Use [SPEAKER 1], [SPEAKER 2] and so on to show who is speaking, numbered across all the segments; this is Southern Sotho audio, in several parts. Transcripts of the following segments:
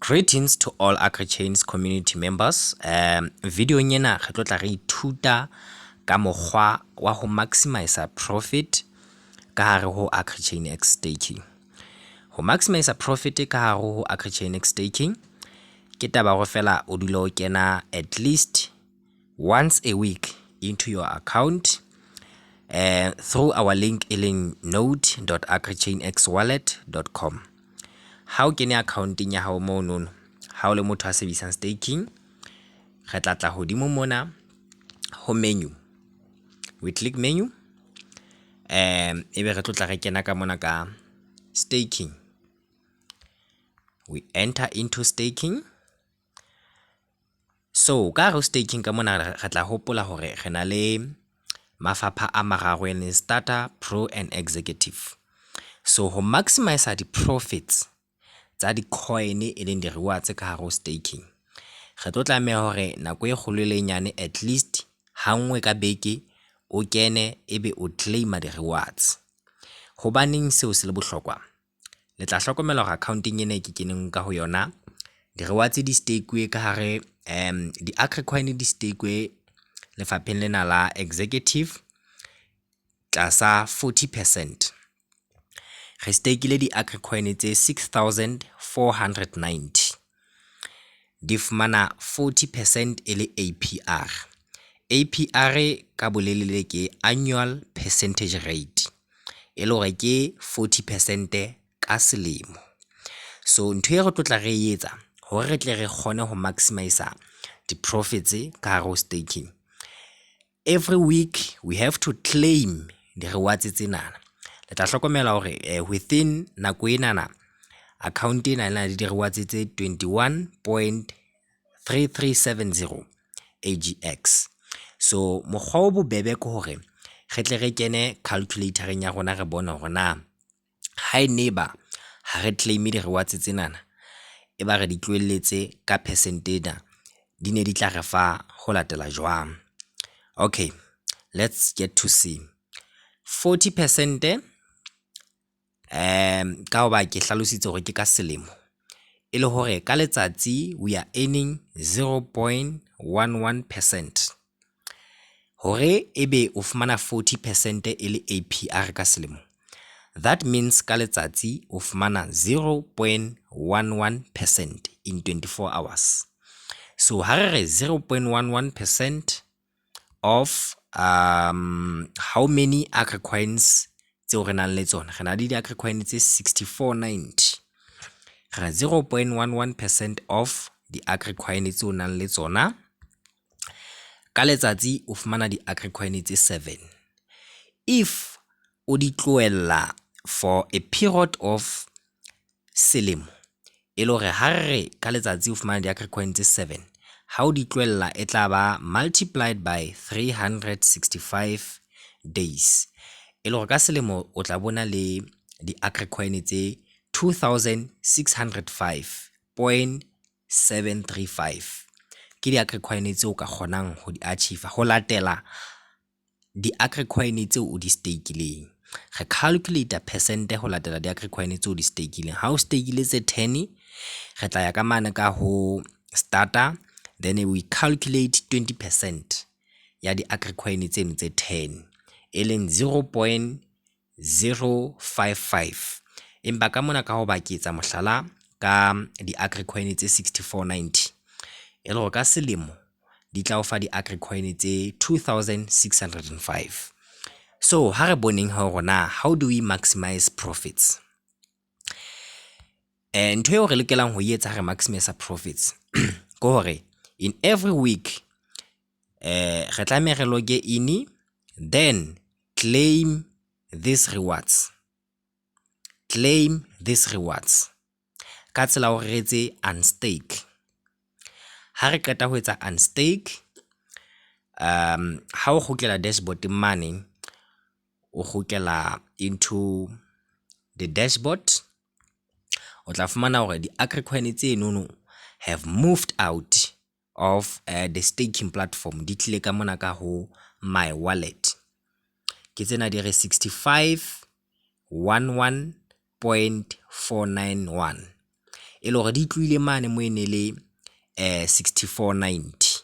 [SPEAKER 1] Greetings to all AgriChains community members. Videong ena re tlo tla re ithuta ka mokgwa wa ho maximize profit ka hare ho AgriChain X staking. Ho maximize profit ka hare ho AgriChain X staking ke taba hore fela o dula o kena at least once a week into your account through our link e leng node.agrichainxwallet.com. Ha o kene accounteng ya hao monono, ha o le motho a sebedisang staking, re tla tla hodimo mona ho menu. We click menu, ebe re tlo tla re kena ka mona ka staking. We enter into staking. So ka hare ho staking ka mona re tla hopola hore re na le mafapha a mararo, e leng starter, pro and executive. So ho maximize di-profits tsa di-coin, e leng di-rewards ka hare ho staking, re tlo tlameha hore nako e kgolo le e nyane, at least ha nngwe ka beke, o kene ebe o claima di-rewards. Hobaneng seo se le bohlokwa? Le tla hlokomela hore accounteng ena e ke keneng ka ho yona, di-rewards di stake ka hare, di-agricoin di stake lefapheng lena la executive tlasa 40%. Re stakile di-agricoin tse 6490, di fumana 40% e le APR. APR ka bolelele ke annual percentage rate, e le hore ke 40% ka selemo. So ntho e re tlo tla re etsa hore re tle re kgone ho maximize di-profits ka hare ho staking, every week we have to claim di-rewards tsenana. Le tla hlokomela hore within nako enana, account ena e na le di-rewards tse 21.3370 AGX. So mokgwa o bobebe ke hore re tle re kene calculator-eng ya rona, re bone hore na ha e ne ba ha re claim di-rewards tsenana, e ba re di tlohelletse ka percent ena, di ne di tla re fa ho latela jwang. Okay, let's get to see 40%. Ka hoba ke hlalositse hore ke ka selemo, e le hore ka letsatsi we are earning 0.11%. Hore ebe o fumana 40% e le APR ka selemo, that means ka letsatsi o fumana 0.11% in 24 hours. So ha re re 0.11% of how many agricoins tseo re nang le tsona, re na le di-agricoin tse 6490, re 0.11% of di-agricoin tseo nang le tsona, ka letsatsi o fumana di-agricoin tse 7. If o di tlohella for a period of selemo, e le hore ha re ka letsatsi o fumana di-agricoin tse 7, ha o di tlohella e tla ba multiplied by 365 days, e le hore ka selemo o tla bona le di-agricoin tse 2605.735. Ke di-agricoin tseo o ka kgonang ho di achieve ho latela di-agricoin tseo o di stakileng. Re calculate percent ho latela di-agricoin tseo o di stakileng. Ha o stakile tse 10, re tla ya ka mane ka ho starter, then we calculate 20% ya di-agricoin tseno tse 10, e leng 0.055. Empa ka mona, ka hoba ke etsa mohlala ka di-agricoin tse 6490, e le hore ka selemo di tla o fa di-agricoin tse 2605. So ha re boneng hore na how do we maximize profits. Ntho eo re lokelang ho etsa ha re maximize profits ke hore in every week re tlameha re log in, then claim these rewards, claim these rewards ka tsela hore re etse unstake. Ha re qeta ho etsa unstake, ha o kgutlela dashboard mane, o kgutlela into the dashboard, o tla fumana hore di-agricoin tsenono have moved out of the staking platform, di tlile ka mona ka ho my wallet. Ke tsena di re 6511.491. E le hore di tlohile mane mo e ne le 64.90.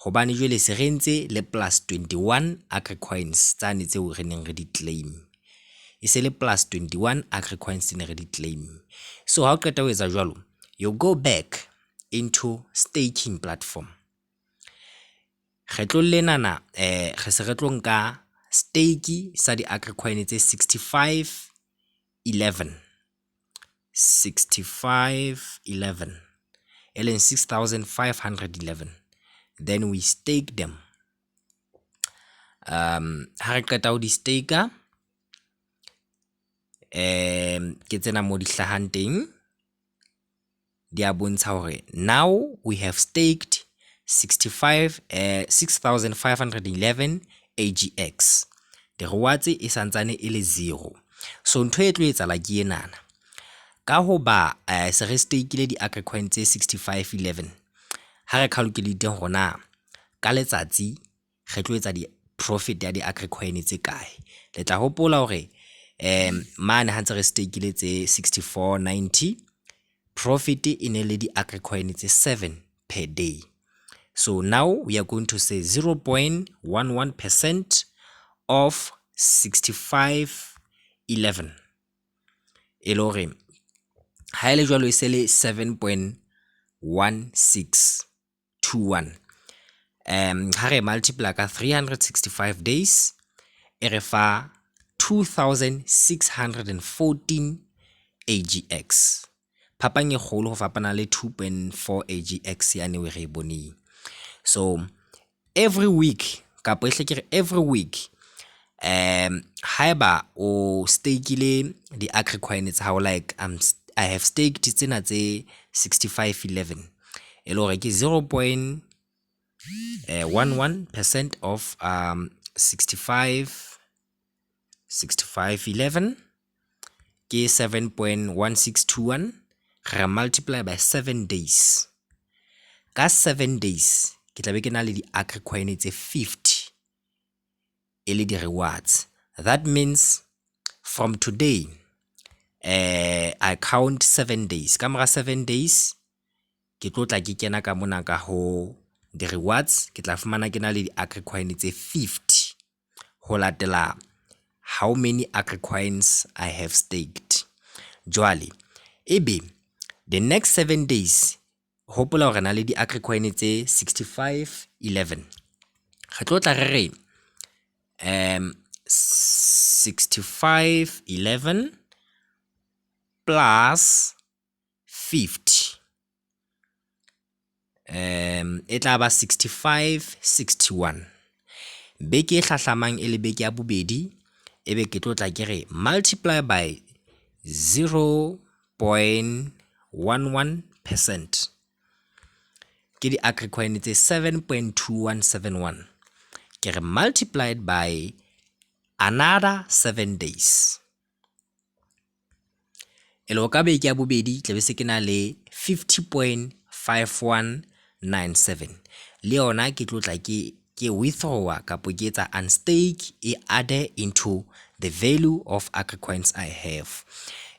[SPEAKER 1] Hobane jwale se re entse le plus 21 agricoins tsane tseo re neng re di claim. E se le plus 21 agricoins tse ne re di claim. So ha o qeta ho etsa jwalo, you go back into staking platform. Kgetlong lenana re se re tlo nka stake sa di-agricoin tse 6511, 6511 e leng 6511, then we stake them. Ha re qeta ho di stake, ke tsena mo di hlahang teng, di a bontsha hore now we have staked 65 6511 AGX. Di-rewards e santsane e le 0. So ntho e tlo etsahala ke enana, ka hoba se re stakile di-agricoin tse 6511, ha re calculate hore na ka letsatsi re tlo etsa di-profit ya di-agricoin tse kae. Le tla hopola hore mane ha ntse re stakile tse 64.90, profit e ne le di-agricoin tse 7 per day. So now we are going to say 0.11% of 6511, e le hore ha ele jwalo e se le 7.1621. Ha re multiply ka 365 days, e re fa 2614 AGX. Phapang e kgolo ho fapana le 2.4 AGX yane e re e boneng. So every week, kapa e hle ke re every week, haeba o stakile di-agricoin tsa hao, like I have staked tsena tse 6511, e le hore ke 0.11% of 65 6511 ke 7.1621. Re multiply by 7 days, ka 7 days ke tla be ke na le di-agricoin tse 50 e le di-rewards. That means from today, I count 7 days. Ka mora 7 days ke tlo tla ke kena ka mona ka ho di-rewards, ke tla fumana ke na le di-agricoin tse 50 ho latela how many agricoins I have staked. Jwale ebe the next 7 days, hopola hore na le di-agricoin tse 6511, re tlo tla re re 6511 plus 50, e tla ba 6561. Beke e hlahlamang e le beke ya bobedi, ebe ke tlo tla ke re multiply by 0.11%, ke di-agricoin tse 7.2171, ke re multiplied by another 7 days. E le ka beke ya bobedi tla be se ke na le 50.5197. Le yona ke tlo tla ke withdraw kapo ke etsa unstake, e add into the value of agricoins I have.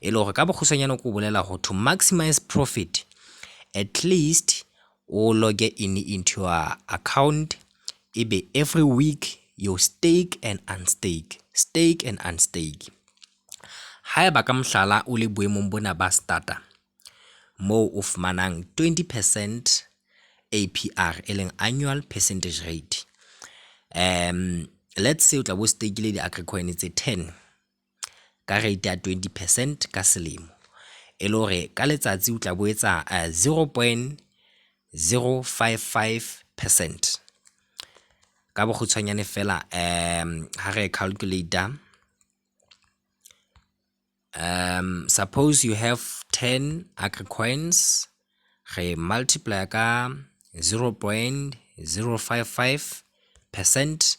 [SPEAKER 1] E le hore ka bokgutshwanyane ko bolela hore to maximize profit, at least o log in into your account, ebe every week you stake and unstake, stake and unstake. Haeba ka mohlala o le boemong bona ba starter, moo o fumanang 20% APR, e leng annual percentage rate, let's say o tla bo stakile di-agricoin tse 10 ka rate ya 20% ka selemo, e le hore ka letsatsi o tla bo etsa 0.055%. Ka bokgutshwanyane fela, ha re calculator, suppose you have 10 agricoins, re multiply ka 0.055%,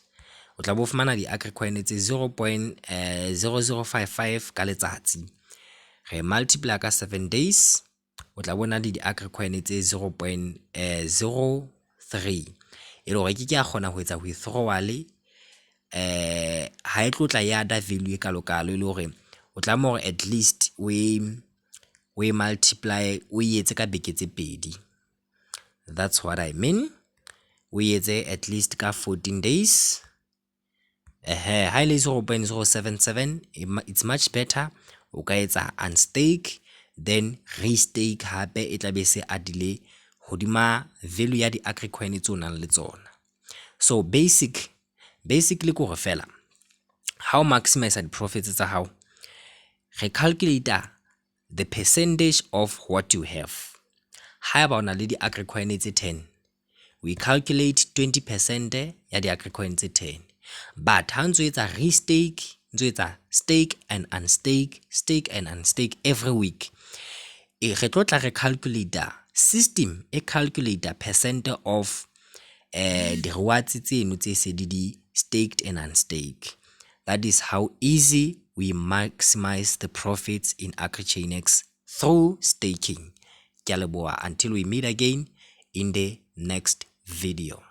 [SPEAKER 1] o tla bo fumana di-agricoin tse 0.0055 ka letsatsi. Re multiply ka 7 days, o tla bona le di-agricoin tse 0.03, e le hore ke ke a kgona ho etsa withdrawal. Ha e tlo tla ya add value e kalokalo, e le hore o tlameha hore at least o e O e multiply, o e etse ka beke tse pedi. That's what I mean. O e etse at least ka 14 days. Ehe, ha e le 0.077, it's much better. O ka etsa unstake, then restake hape, e tla be se adile hodima value ya di-agricoin tse o nang le tsona. So basically ke hore fela ha o maximize di-profits tsa hao, re calculate the percentage of what you have. Haeba o na le di-agricoin tse 10, we calculate 20% ya di-agricoin tse 10. But ha ntso etsa restake, ntso etsa stake and unstake, stake and unstake every week, e re tlo tla re calculate, system e calculate percent of di-rewards tseno tse se di di staked and unstake. That is how easy we maximize the profits in AgriChainX through staking. Ke a leboha, until we meet again in the next video.